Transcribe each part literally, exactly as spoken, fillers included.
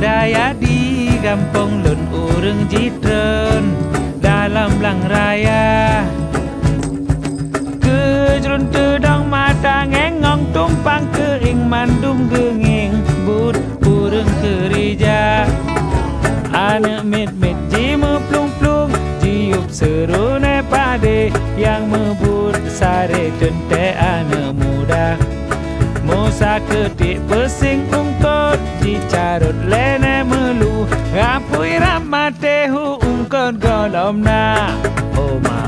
Raya di gampông lôn ureueng jitreun dalam blang raya. Keujruen teudong mata ngengong tumpang keuieng mandum geungieng buet ureueng keurija. Aneuk miet-miet jimeuplueng-plueng jiyueb seureunoe padé nyang meubuet saré teuntée aneuk muda. Meusakeutiek peusieng ungkot jicarot lé nèe meulu, apui rab maté hu ungkot gohlom na, oh ma.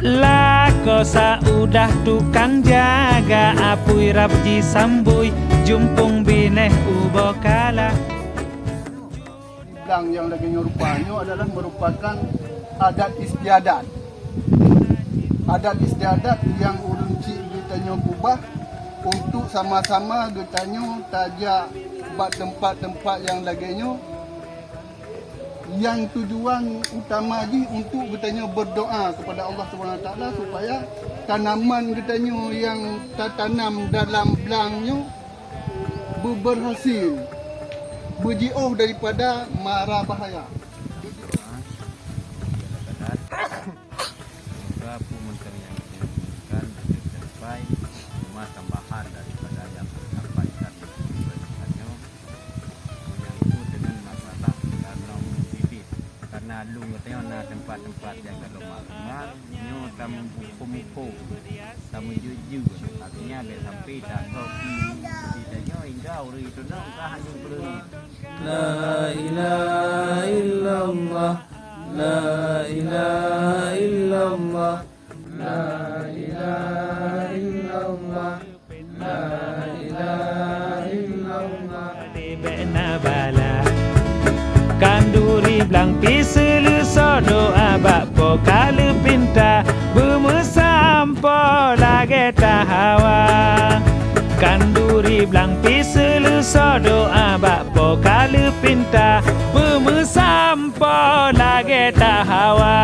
Lakoe sa udah tukang jaga, apui rab jisambui, jumpung binéh uboe kala. Blang nyang lagée nyoe rupa nyoe adalah merupakan adat istiadat. Adat istiadat nyang ureueng chik geutanyoe keubah untuk sama-sama geutanyoe tajak bak teumpat-teumpat nyang lagée nyoe, nyang tujuan utama jih untuk geutanyoe berdoa kepada Allah Subhanahu Wa Taala supaya tanaman geutanyoe nyang tatanam dalam blang nyoe beuberhasil, beujiôh daripada mara bahaya. Semoga peue mantong nyang geuinginkan jeuet sampai, cuma tambahan daripada nyang teusampaikan di tanyoe, menyangkut dengan masalah tanoh bibit. Karena lôn geutanyoe na teumpat-teumpat nyang ka lôn mak-mak, nyoe tameuphom-phom, tameujeuet-jeuet. Artinya, bèk sampai tasoe pih di tanyoe hingga ureueng jiteunoe ka hana peureulee. La ilaha illallah, la ilaha illallah, la ilaha illallah, la ilaha illallah. Bèk na bala. Khanduri blang pih seuleusoe doa bak Po Kaleupinta, beumeusampoe lagèe tahawa. Khanduri blang pih seuleusoe doa bak Po Kaleupinta, beumeusampoe lagèe tahawa.